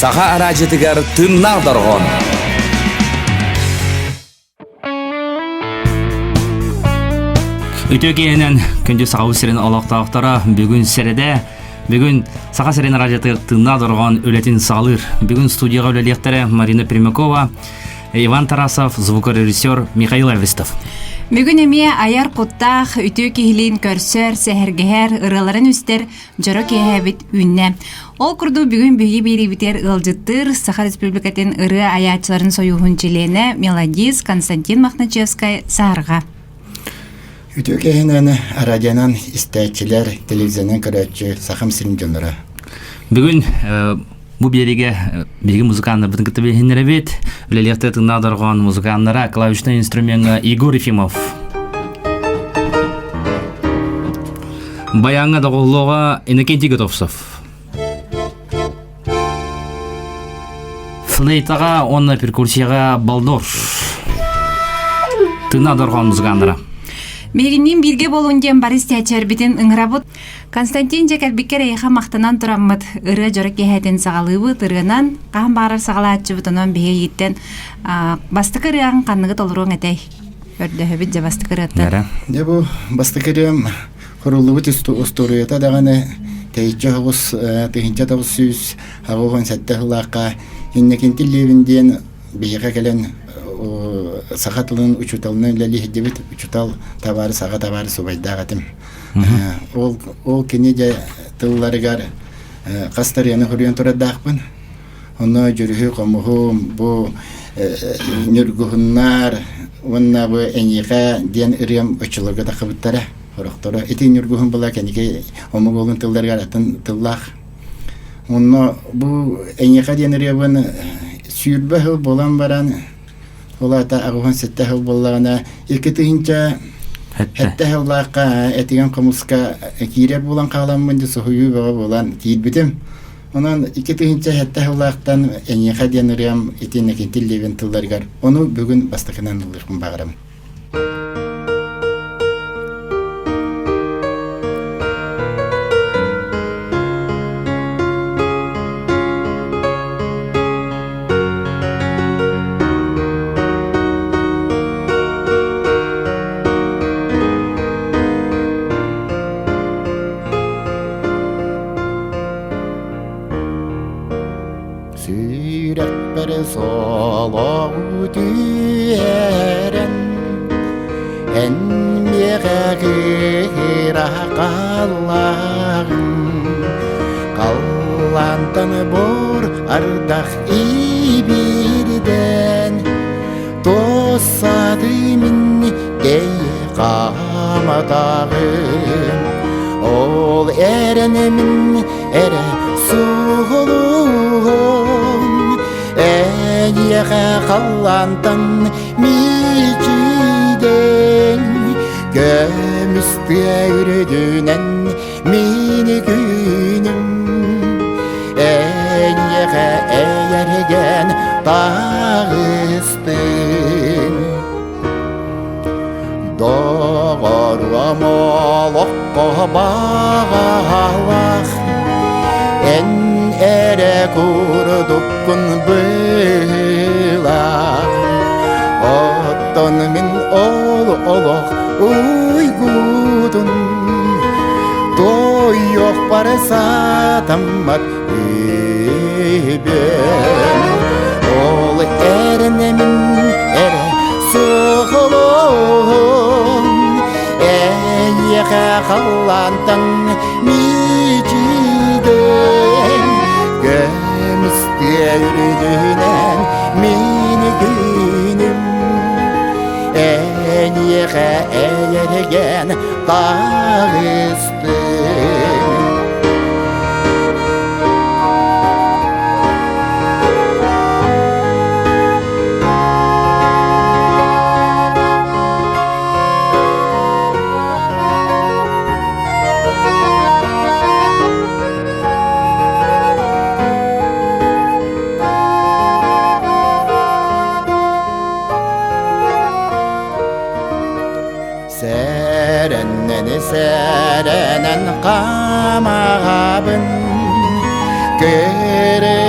Саха араадьытыгар тыыннаах дорҕоон. Үтүө киэһэнэн күндү Сахабыт сирин олохтоохторо бүгүн сэрэдэ бүгүн Саха сирин араадьытыгар тыыннаах дорҕоон үлэтин саҕалыыр. Бүгүн студияҕа үлэлиэхтэрэ Марина Пермякова, Иван Тарасов, звукорежиссер Михаил Эвристов. Бүгүн эмиэ айар куттаах, үтүө киһилиин көрсөр, сэһэргэһэр, ырыаларын үстэр дьоро киэһэбит үүннэ. Ол курдук бүгүн биһиги биэриибитигэр ыалдьыттыыр Саха Республикатын ырыа айааччыларын сойууһун чилиэнэ, мелодист Константин Мохначевскай Саарга. Үтүө киэһэнэн радионан истээччилэр, телевизионан көрөөччү Сахам сирин дьонноро. Бүгүн Бу биэригэ биһиги музыканнарбытын кытта билиһиннэрэбит. Үлэлиэхтэ тыыннаах дорҕоон музыканнара клавишнай инструмеҥҥа Егор Ефимов. Баяҥҥа доҕоллоҕа Иннокентий Готовцев. Флейтаҕа уонна перкуссияҕа Балдор. Тыыннаах дорҕоон музыканнара. Биһигинниин бииргэ буолун диэн бары истээччилэрбитин ыҥырабыт. Константин дьэ кэлбиккэр эйиэхэ махтанан тураммыт ырыа дьоро киэһэтин саҕалыыбыт ырыанан хаһан баҕарар саҕалааччыбыт онон биһи эйигиттэн бастакы ырыаҕын ханныгы толоруоҥ этэй көрдөһөбүт дьэ бастакы ырыаттан Дьэ бу бастакы ырыам хоруллубут устуоруйата даҕаны тэйиччи оҕус 1987 сыллаахха Иннокентий Левин диэн биһиэхэ кэлэн саха тылын учууталынан үлэлии сылдьыбыт учуутал табаарыс аҕа табаарыс убайдаах этим Ол, ол кини дьэ тылларыгар хас тарыаны хоруйан турардаахпын. Онно дьүрүһү хомуһум бу ньургуһуннар уонна бу эйиэхэ диэн ырыам оччолорго таххыбыттара сорохторо. Ити ньургуһун была кэнники омук уолун тылларыгар атын тыллаах. Онно бу эйиэхэ диэн ырыабын 20 сыл буолан баран Ол аата 87 сыл буоллаҕына 2007 сыллаахха этигэн хомуска киирэр буолан хааламмын дьэ соһуйуу бөҕө буолан киирбитим. Онон 2007 сыллаахтан эйиэхэ диэн ырыам итинник тиллибин тылларыгар ону бүгүн бастакынан ыллыахпын баҕарабын. Сүрэхпэр солоҕу түһэрэн Эн миэхэ кыыра халлааҕын Халлаантан бор ардах ибирдэн Туосады мин дэй хааматаҕым Ол эрэнэмин эрэ суһулуһум Эйиэхэ халлаантан мичийдэн Көмүс тыа үрдүнэн мини күнүм Эйиэхэ эйэргэн таҕыстын Доҕоруом олоххо баҕалаах Эн эрэ курдуккун быылаах Оттон мин ол олох уйгутун Тойуохпар сатаммат үбүн Ол эрэнэмин эрэ суохолоон Эйиэхэ халлаантан мичийдэн Көмүс тыа үрдүнэн мин күнүм Эйиэхэ эйэргэн таҕыстым Сэрэннэни сэрэнэн хаамаҕабын. Кэрэ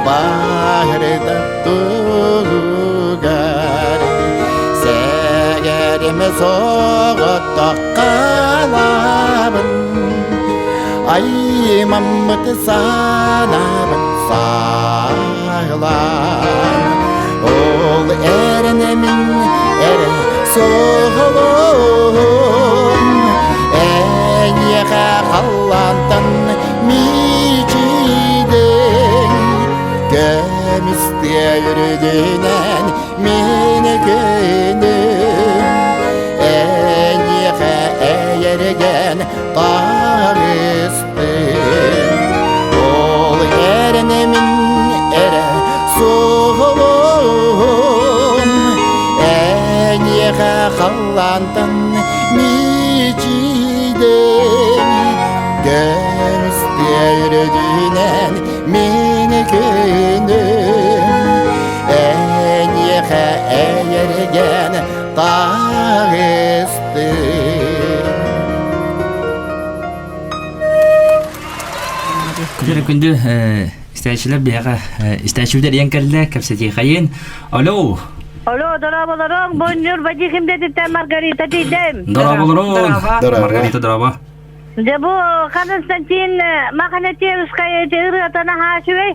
баарда тугар Сэгэрим соҕотох хаалабын Аймаммыт санаабын саалаан Ол эрэнэмин эрэ соҕолоон Эйиэхэ халлаантан мичийдин Көмүс тыа үрдүнэн мин күнүм Эйиэхэ эйэргэн таҕыстым Ол эрэнэмин эрэ суолум Эйиэхэ халлаантан мичийдин Көмүс тыа үрдүнэн мин күнүм Эйиэхэ эйэргэн таҕыстым Күндү күндү истээччилэр биһиэхэ истээччибит эрийэн кэллэ кэпсэтиэхэйин. Алло. Алло, дорооболоруҥ, бонньур Вадим дедиттэн Маргарита тиийдим. Дорооболоруҥ. Маргарита дорообо. Дьэ бу Константин Маханатевскай ырыата наһаа үчүгэй.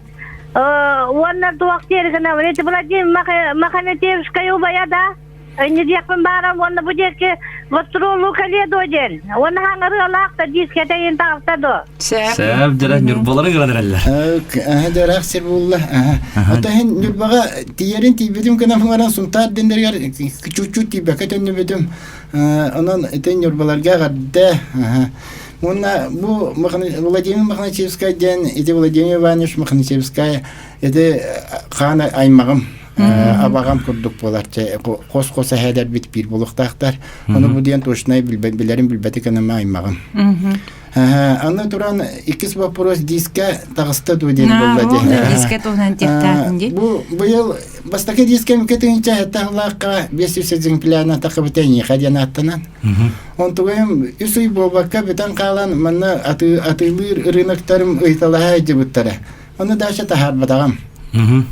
Уонна туох диэри гынабын. Ити Владимир Маханатевскай убайа да инни диэхпин баара уонна бу диэки гастролу кэлиэ дуо диэн. Уонна хаҥырыалаах да диискэтэйин таҕыста дуо. Сөп, дьэ Ньурбалары гынан эрэллэр. Дөрөх сир булла. Ото иһин Ньурбаҕа тиийэрин тиийбитим гынан баран Сунтаар дэннэригэр чуть-чуть тиийбэккэ төннүбүтүм. Онон ити Ньурбаларга эҕэрдэ. Уонна бу Владимир Мохначевскай диэн ити Владимир Иванович Мохначевскай ити хаан аймаҕым абаҕам курдук буолар хос-хос эһээлэрбит биир буолуохтаахтар. Ону бу диэн точнай билэрин билбэти гыныма аймаҕым. Аны туран иккис вопрос дискэ таҕыста дуо диэн буолла диэн. Дискэ туһунан тиэхтаатын дии. Бу быйыл бастакы дискэм кэтинчэ хаттаахлаахха 500 экземплярна тахыбыта эйиэхэ диэн ааттанан. Онтугайым үс ый буолбакка бүтэн хаалан манна атыылыыр рыноктарым ыйыталаһа сылдьыбыттара. Ону дальше таһаарбатаҕым.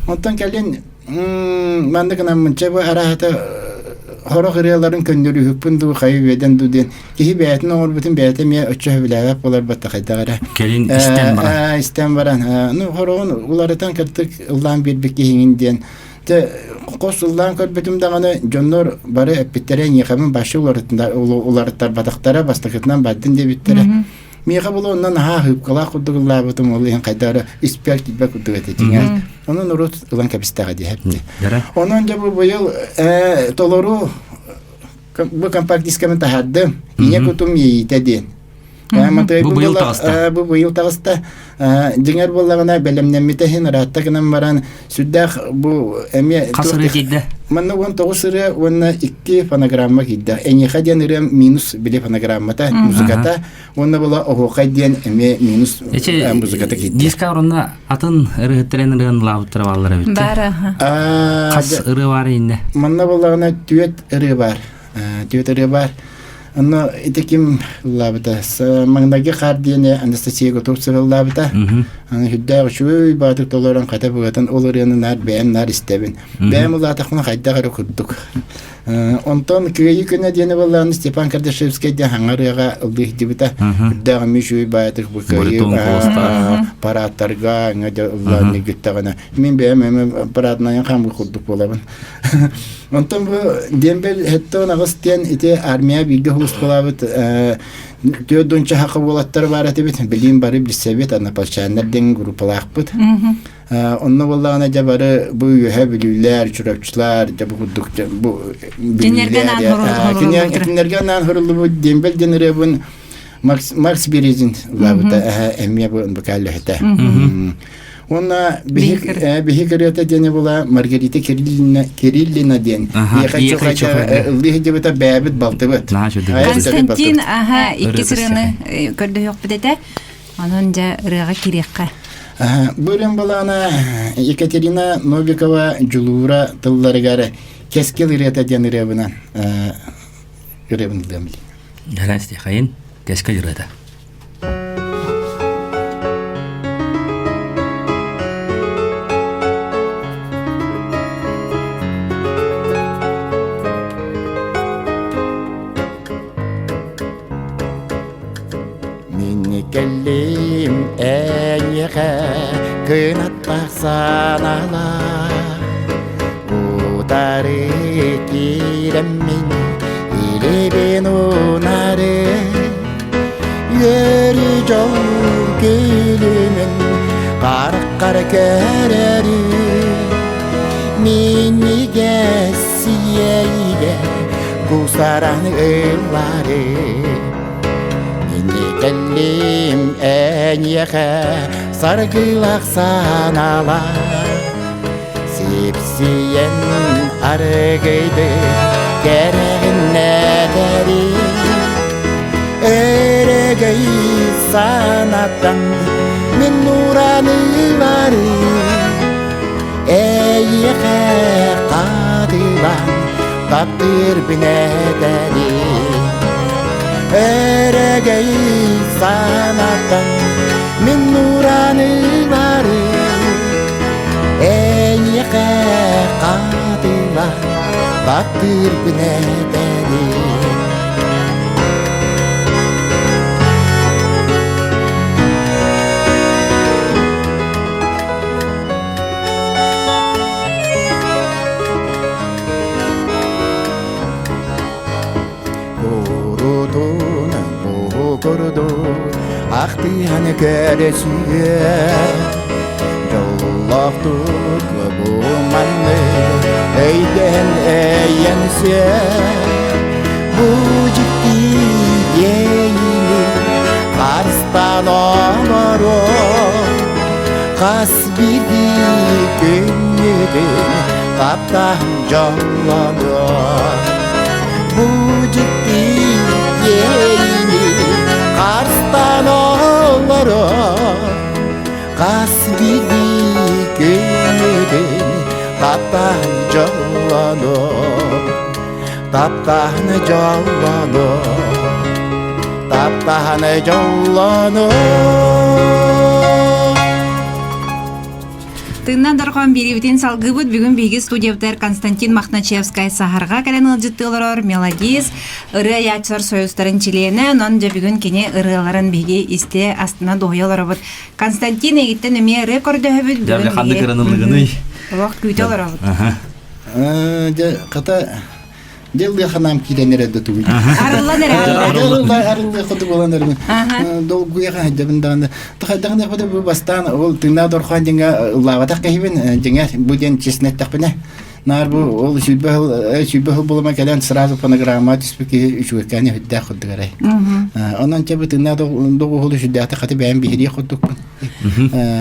Онтон кэлин маннык гынаммынча бу арааһата хорох ырыаларын көннөрүүһүкпүн дуу хайы үөдэн дуу диэн киһи бэйэтин оҥорбутун бэйэтэ эмиэ оччо сөбүлээбэт буолар баттахайдах эрэ кэлин истэн баран истэн баран ну хороҕун уларытан кыртык ыллаан биэрбит киһиҥин диэн те хос ыллаан көрбүтүм даҕаны дьоннор бары эппиттэрэ эйиэхэбин башы уларыттарбатахтара бастакытынан бардын диэбиттэрэ Миэхэ була онно наһаа хыыпкалаах курдук ыллаабытым ол иһин хайда эрэ испэр киирбэт курдук этэ дьиҥэр. Онон урут ылан кэбистэҕэ диэһэпти. Онон дьэ бу быйыл толору бу компакт-дискабын таһаардым. Ийэ кутум иэйиитэ диэн. Бу быйыл таҕыста. Бу быйыл таҕыста. Дьиҥэр буоллаҕына бэлэмнэммитэ иһин ыраатта гынан баран сүрдээх бу эмиэ Хас ырыа киирдэ? Манна 19 ырыа уонна икки фонограмма киирдэ. Эйиэхэ диэн ырыам минус били фонограммата, музыката уонна була оһуохай диэн эмиэ минус музыката киирдэ. Диска орунна атын ырыһыттарын ырыан лаабыттара бааллар эбит. Бар аха. Хас ырыа бар инне? Манна буоллаҕына түөт ырыа бар. Түөт ырыа бар. Онно ити ким ыллаабыта? Маҥнайгы хаар диэни Анастасия Готовцева ыллаабыта. Аны сүрдээх үчүгэй баатык толорон хата быгатын ол ырыаны наар бэйэм наар истэбин. Бэйэм ыллаатахпына хайдах эрэ курдук. Онтон Кыайыы күнэ диэни буоллаҕына Степан Кардашевскай диэн хаҥа ырыаҕа ыллыы сылдьыбыта. Үрдээх эмиэ үчүгэй баайытык бу кыайыы парадтарга ыллаан ньиргиттэҕинэ мин бэйэм эмэ параднайын хаамыы курдук буолабын. Онтон бу диэмбэл 78 диэн ити армия бииргэ сулууспалаабыт түөрт уонча саха уолаттара баар этибит. Билигин бары билсэбит, однополчаннар диэн группалаахпыт. Онно буоллаҕына дьэ бары бу үөһэ бүлүүлэр, чурапчылар, дьэ бу курдук бу бүлүүлэр кинилэргэ анаан суруллубут диэмбэл диэн ырыабын Макс, Макс Березин ылаабыта эмиэ бу букааллэһитэ. Уонна биһик ырыата диэни була Маргарита Кириллина, Кириллина диэн. Ыллыы сылдьыбыта бэйэбит балтыбыт. Константин аха иккис ырыаны көрдөһүөхпүт этэ. Онон дьэ ырыаҕа кириэххэ. Бу ырыам балаана Екатерина Новикова Дьулуура тылларыгар Кэскил ырыата диэн ырыабынан ырыабын ылыам билин. Дьэ, Кэскил ырыата. кэллим эйиэхэ кынаттаах санаалаах Утары киирэммин илибин унары Үөрү дьол күлүмүн хараххар көрөрү Минньигэс сиэйигэ кусаран ыллары Мини кэллим эйиэхэ саргылах санаалар Сипсийэн арыгыйды кэрэҕиннээтэри Өрөгөй санатан мин ураныылары Эйиэхэ хатылан таптыырбын этэри Өрөгөй санатан мин ураныылары Эйиэхэ хатыла таптыырбын этэри Курутун буһукурду ахтыһан көрөсүө Дьоллоохтук бу манны өйдөһөн өйөнсүө Бу дьикти иэйиини харыстаан олоруо Хас биирдии күннүтүн таптаан дьоллонуо Бу дьикти иэйиини харыстаан олоруо Хас биирдии күннүтүн таптаан дьоллонуо Таптаан дьоллонуо Таптаан дьоллонуо Тыыннан дорҕоон биэриибитин салгыыбыт. Бүгүн биһиги студиябытыгар Константин Мохначевскай Саһарҕа кэлэн ыалдьыттыы олорор мелодист, ырыа айааччылар союзтарын чилиэнэ. Онон дьэ бүгүн кини ырыаларын биһиги истэ астына дуоһуйа олоробут. Константин эйигиттэн эмиэ ырыа көрдөһөбүт. Дьэ, ханнык ырыанылыгыный? Олох күүтэ олоробут. Дьэ, хата Дьыллыы ханаам киирэн эрэ да тугуй. Арыллан эрэ. Арыллан хоту буолан эрэ. Долгуйа хаһдьабын даҕаны. Тахайдаҕын яхпыта бу бастаан ол тыыннаах дорхоон дьиҥэ ыллаабатах киһибин дьиҥэ бу диэн честно эттэхпинэ наар бу ол 20 сыл булама кэлэн сразу фонограмма түспүт киһи үчүгэйкээн үрдээх курдук эрэй. Онон чэ бу тыыннаах доҕуһул үчүгэйдээх хаты бэйэм биһириэх курдукпун.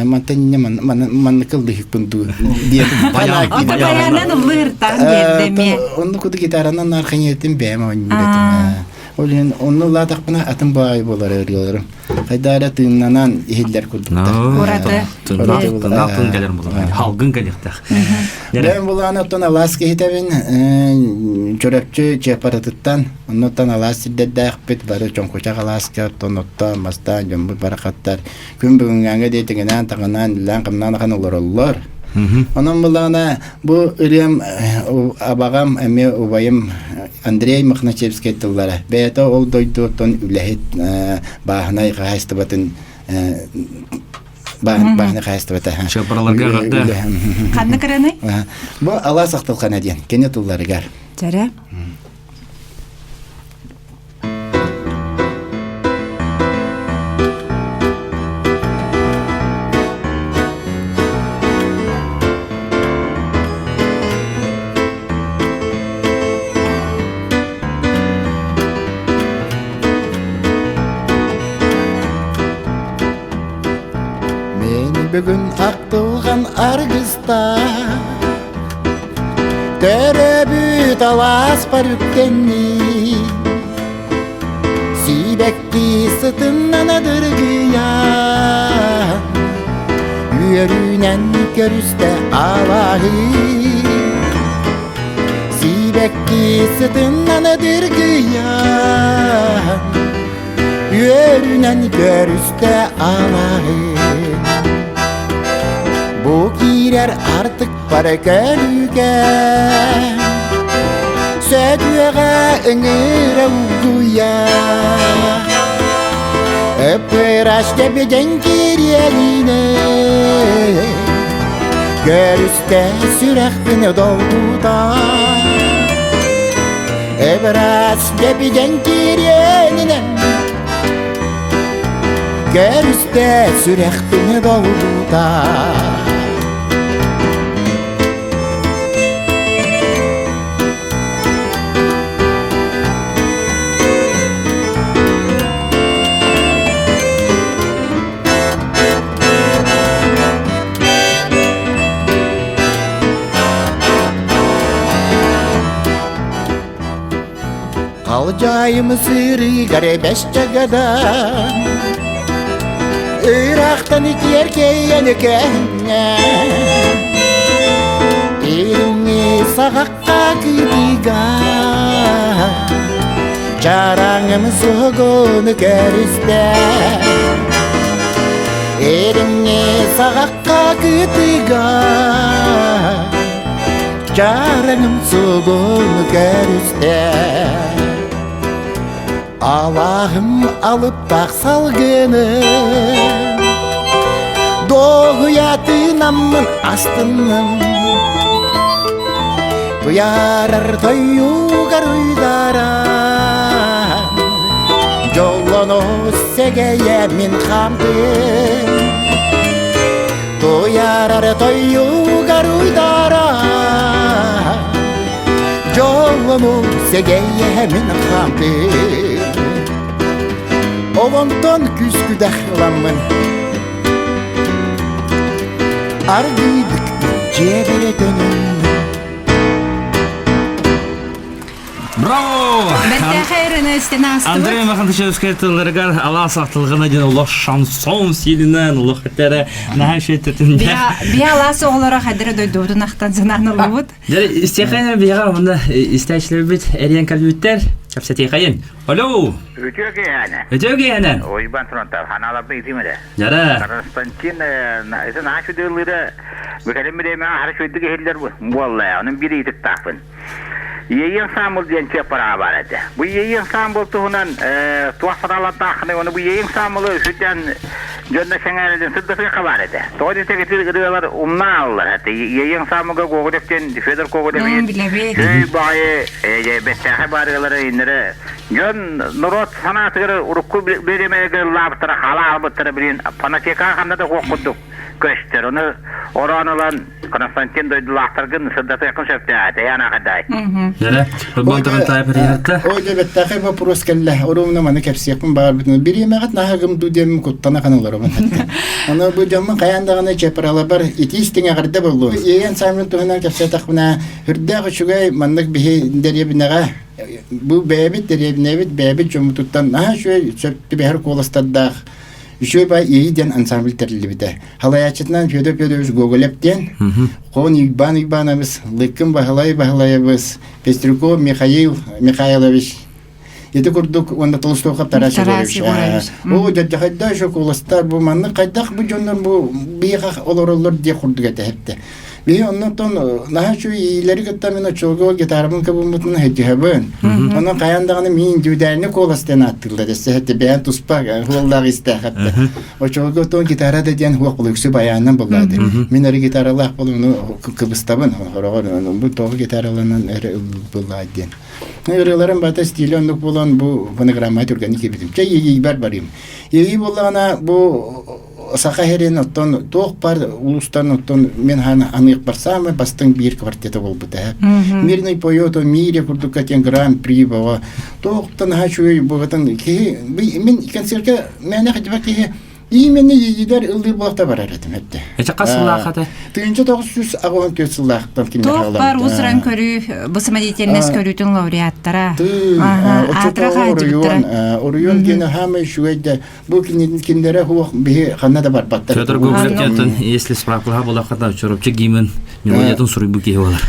Мантан инньэ маннык ыллыһыкпын дуу диэн Баянан ыллыыртан диэн эмиэ. Онну куду гитаранан нарханьетин бэйэм оонньуурэтим. Ол иһин онну ылаатахпына атын баай буолар ырыаларым. Хайда эрэ тыыннанан иһиллэр курдуктар. Ураты. Тыыннаах тын кэлэр буолар. Халгын кэлиэхтээх. Бэйэм булаан оттон алаас киһитэбин Чөрөпчү Чыаппаратыттан оннуттан алаас сирдэрдээхпит бары чоҥкучах алааска оттон оттоон мастаан дьоммут барахаттар күн бүгүҥҥээҥҥэ диэтигинээн таҥанаан үллээн-хамнаан ахан олороллор. Онон булаана бу ырыам абаҕам эмиэ убайым Андрей Мохначевскай тыллара бэйэтэ ол дойдуттан үлэһит бааһынай хаһаайыстыбатын бааһынай хаһаайыстыбата Чыаппараларга эҕэрдэ. Ханнык ырыаный? Бу алаас ахтылхана диэн кини тылларыгар. Чэрэ. Мен бүгүн ақтылған аргыста Төрөбүт алааспар үктэнни Сиибэкки сытынан адыргыйа Үөрүүнэн көрүстэ алааһы Сиибэкки сытынан адыргыйа Үөрүүнэн көрүстэ алааһы Бу киирэр артык бары көрүүгэ Сөдүөҕэ ыҥыра угуйа. Ыппыраш дэбидэн кириэлине Көрүстэ сүрэхпин долгута Эбрас дэбидэн кириэлинэ Көрүстэ сүрэхпин долгута Халдьаайым сыырыгар бэсчэгэдэн Ыраахтан итиэркэйэн кэҥҥэ Илиҥҥи саҕахха кытыыга Чараҥым суһугун көрүстэ Илиҥҥи саҕахха кытыыга Чараҥым суһугун көрүстэ Алааһым алыптаах салгыны Дуоһуйатынаммын астынным Туйаарар тойугар уйдаран Дьоллоно сэгэйэ мин хаамтым Туйаарар тойугар уйдаран Дьоллону сэгэйэ мин хаамтым Олонтон күскүдэх ыламмын Аргыйдык дьиэбэрэ төнүннүм Браво! Бэртээхэй ырыаны истэн аастыбыт. Андрей Махантышевскай тылларыгар алаас ахтылҕана диэн олох шансон стилинэн олох этэрэ наһаа үчүгэй Биһи алаас оҕолоро хайдара дойдубутун ахтан санаан ыллыбыт. Дьэ, истиэхэйин биһиэхэ онно истээччилэрбит эриэн кэлбиттэр. Кэпсэтиэхэйин. Алло! Үтүө киэһээнэ. Үтүө киэһэнэн. Уйбан Фронтов, ханааларбын итим эрэ. Дьара. Константин, это наша үдүөллүүрэ бүкэлин бириэмэҕэ хара үчүгэйдик иһиллэр буолла. Онон биир ыйытыктаахпын. Иэйиэҥ саамыл диэн чыаппараҕа баар этэ. Бу иэйиэҥ саамыл туһунан туох санаалардааххыный уонна бу иэйиэҥ саамылы сүрдээн дьонно сэҥээрэлин сырдатыахха баар этэ. Тоҕо диэтэк ити ырыалар умнааллар этэ. Иэйиэҥ саамылга Гоголев диэн Федор Гоголев өй баҕайы бэттээхэй баарыгалары иннэрэ дьон норуот санаатыгар урукку бириэмэлэргэ ыллаабыттара халаабыттара билин фонотекаҕа ханна да суох курдук көстөр. Ону ороон ылан Константин дойдулаахтаргын сырдатыаххын сөптөөх этэ, яна хадай. Дьэ, футбол таай приятта. Ой, дебеттахай вопрос кэллэ. Оруумна маны кэпсиэхпин баҕарбытын. Бириэмэҕит наһаа гымдуу диэммин куттана ханаларыбын. Аны бу дьоммун хайаан даҕаны чепараларбар итиис тиҥэҕирдэ боллу. Иэйэн Саймон туһунан кэпсээтэхпинэ, үрдээх үчүгэй маннык биһи дэриэбинэҕэ бу бэйэбит дэриэбинэбит бэйэбит дьоммутуттан наһаа үчүгэй сөп түбэһэр куоластардаах Үчүгэй бай Иэйи диэн ансамбль тэриллибитэ. Халайааччытынан Федор Федорович Гоголев диэн, Хоон Уйбаан Уйбаанабыс, Лыккын Баһылай Баһылайабыс, Пестряков Михаил Михайлович, ити курдук уонна Толстовка Тарас Тарас Егорович. Егорович. Оо, дьадьахайда еще куоластар бу маннык хайдах бу дьоннор бу биһиэхэ олороллор диэх курдук этэ эттэ. Биһи оннотон наһаа үчүгэй иилэри кытта мин оччолорго гитарабын кыбыммытын өйдүһэбин. Онон хайаан даҕаны мин индивидуальный куолас диэн ааттыыллар эссе эттэ бэйэн туспа хуоллаах истээх эттэ. Оччолорго тон гитара да диэн хуох булуксу баяанынан буллаады. Мин эрэ гитаралаах болуну кыбыстабын хороҕор бу тоҕо гитараланан эрэ буллаа диэн. Ырыаларым бата стиле оннук буолан бу фонограмма түргэнник киирбитим. Чэ иэйиибэр барыым. Иэйии буоллаҕына бу Саха сирин оттон туох бар улуустан оттон мен аныахпар самый бастыҥ биир квартета буолбута. Мирный поет о мире курдукка тен гран-при баҕа туохтан наһаа үчүгэй буолатын киһи мин концертка мээнэ хатыба киһи именно иэйиилэр ыллыыр буолта барар этим этте. Эчэ хас сыллаах ата? 1984 сыллаахтан кинилэр Туох бар уус-уран көрүү, бу самодеятельность көрүүтүн лауреаттара. Аатыра хаалдьыбыттара. Оройуон диэн хаамай үчүгэй да Бу кинилэрэ хуох биһи ханна да барбаттар. Федор Гоголев диэн если справкалаха буолаххата чорупчу гимн мелодиятын суруйбу киһи болар.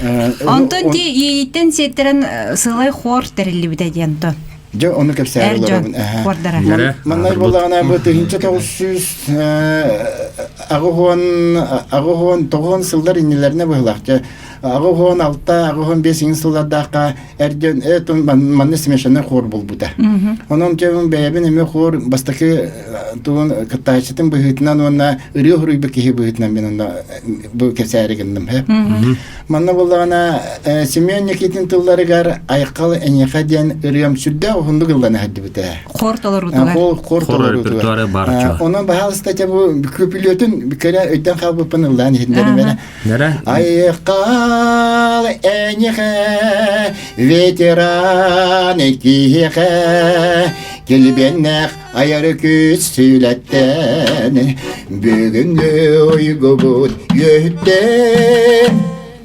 Онтон ти иэйиттэн сиэттэрэн сылай хор тэриллибитэ диэн тон. Дьэ ону кэпсээри олоробун. Хордара. Маннай буоллаҕына бу 1900 аҕыһуон аҕыһуон тоҕуон сыллар иннилэринэ быһылаах. Дьэ. 86, 85 иҥин сыллардаахха эрден этон манна смешанный хор булбута. Онон кевин бэйэбин эмиэ хор бастакы тугун кыттааччытын быһыытынан уонна ырыа хоруйбут киһи быһыытынан мин онно бу кэпсээри гынным. Манна буоллаҕына Семен Никитин тылларыгар Айхал эйиэхэ диэн ырыам сүрдээх уһуннук ыллана сылдьыбыта. Хор толоруутугар. Хор толоруутугар. Онон баһаалыста бу күпүлүөтүн кэрэ өйдөн хаалбыппын ыллаан иһиннэрим эрэ. Айхал эйиэхэ ветеран киһиэхэ килбиэннээх айары күүс сүлэттэн бүгүҥҥү уйгубут үөһүттэн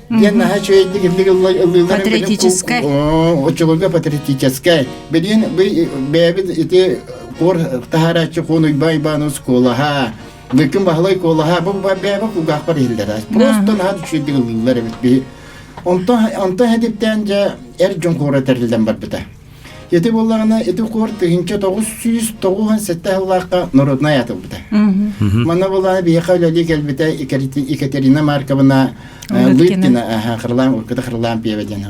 диэн наһаа үчүгэйдик инник ыллыыллар Патриотическай. Оччолорго патриотическай. Билигин бэйэбит ити куор таһаарааччы Хуон Уйбаан Иванович куолаһа Лыкын Баһылай куолаһа бу бэйэбэ кулгаахпар иһиллэр. Просто наһаа үчүгэйдик ыллыыллар эбит биһи. Онтон онтон хэдиптээн дьэ эр дьон куора тэриллэн барбыта. Ити буоллаҕына ити куор 1997 сыллаахха народнай атылбыта. Манна буоллаҕына биһиэхэ үлэлии кэлбитэ Екатерина Марковна Лыткина Харлаан Урката Харлаан пиэбэ диэн.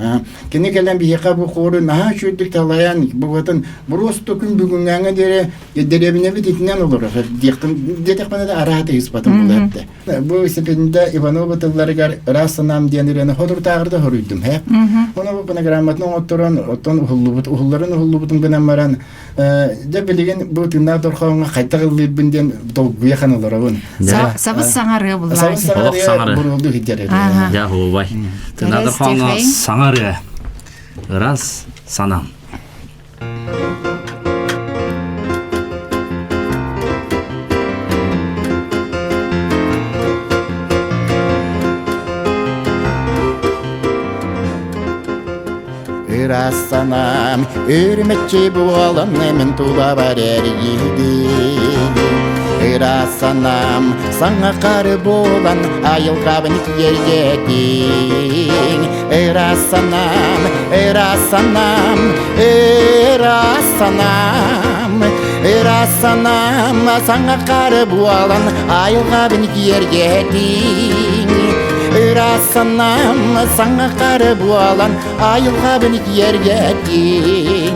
Кини кэлэн биһиэхэ бу хуору наһаа үчүгдүк талайан бугатын буруосту күн бүгүҥҥээҥҥэ диэри дэриэбинэбит итинэн олорор диэхтэн диэтэхпинэ да араата ыспатым буолар Бу Степенда Иванова тылларыгар ыраас санаам диэн ырыаны хотурутааҕырда хоруйдум һэ. Ону бу фонограмматын оҥотторон, оттон уһуллубут, уһулларын уһуллубутум гынан баран, дьэ билигин бу тыыннаах дорхооҥҥо хайдах ыллыырбын диэн долгуйа хан олоробун. Сабыс саҥарыа буллаа. Сабыс саҥарыа буруолду иһдэр ырыа. Дьэ, убай. Тыыннаах дорхооҥҥо саҥарыа. Ыраас санаам. Ыраас санаам үрүмэччи буолан мин тулабар эргийдим Ыраас санаам саҥа хары буолан айылҕабын киэргэтиҥ Ыраас санаам, ыраас санаам, ыраас санаам, ыраас санаам, саҥа хары буолан айылҕабын киэргэтиҥ. Ыраас санаам, саҥа хары буолан айылҕабын киэргэтиҥ.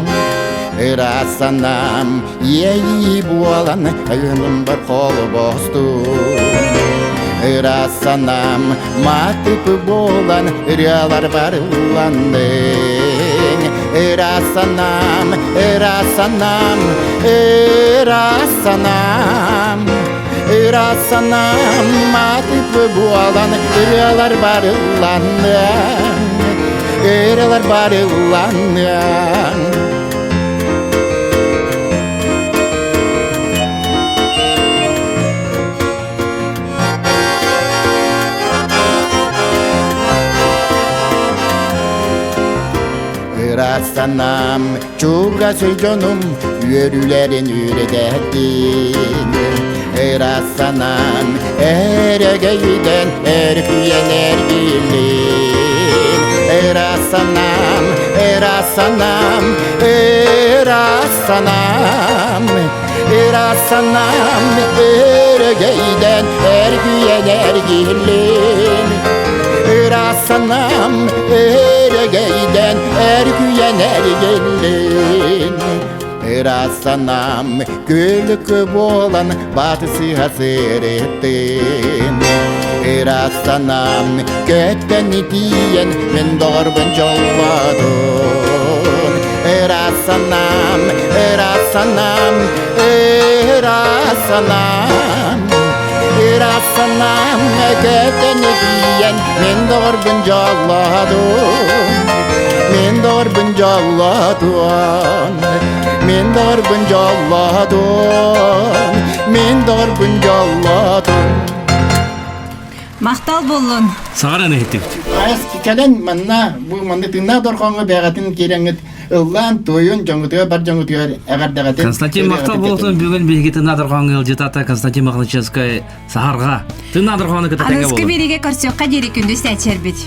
Ыраас санаам, иэйии буолан ыһынымбар холбостун. Ыраас санаам, Матып буолан ырыалар барылланныҥ Ыраас санаам, ыраас санаам, ыраас санаам Ыраас санаам, матып буолан ырыалар барылланныҥ Ырыалар барылланныҥ Ыраас санаам, чугас дьонум үөрүүлэрин үөрэтэттин. Ыраас санаам, эрэгэйдэн эргийэн эргиллин. Ыраас санаам, ыраас санаам, ыраас санаам, Ыраас санаам өрөгөйдөн эргийэн эргиллин Ыраас санаам өрөгөйдөн эргийэн эргиллин Ыраас санаам күлүкү буолан батысыһа сырыттын Ыраас санаам көттөн тиийэн мин доҕорбун дьоллоотун Ыраас санаам, ыраас санаам, ыраас санаам Ыраас санаам көтөн тиийэн мин доҕорбун дьоллоотум Мин доҕорбун дьоллоотум Мин доҕорбун дьоллоотум Мин доҕорбун дьоллоотум Махтал буоллун. Саҕаран иһиттибит. Кэлэн манна бу манна тыыннаах дорҕооҥҥо бэйэҕитин киирэҥҥит ыллаан туойун дьоҥҥутугар бар дьоҥҥутугар эҕэрдэҕитин Константин махтал буолтун бүгүн биһиги тыыннаах дорҕооҥҥо ыалдьытата Константин Мохначевскай Саһарҕа. Тыыннаах дорҕоону кытта тэҥҥэ Аныгыскы буолун. биэриигэ көрсүөххэ диэри күндү истээччилэрбит.